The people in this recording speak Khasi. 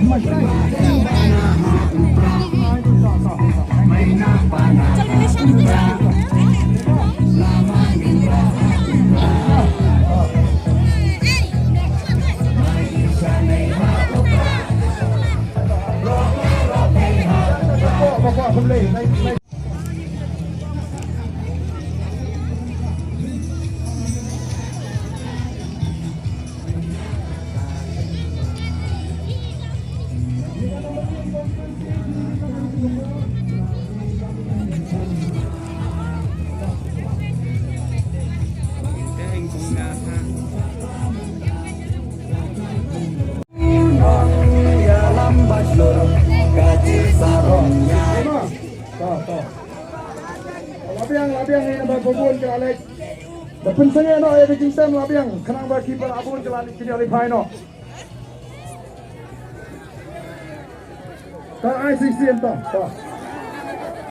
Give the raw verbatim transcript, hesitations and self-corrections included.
La biang, la biang, ïa naba bun ka la leit. Da pynsangeh noh ïa ka jingsem, la biang, khnang ba ki para bun ka la leit, ki la leit phai noh. Ta ai shisien ta.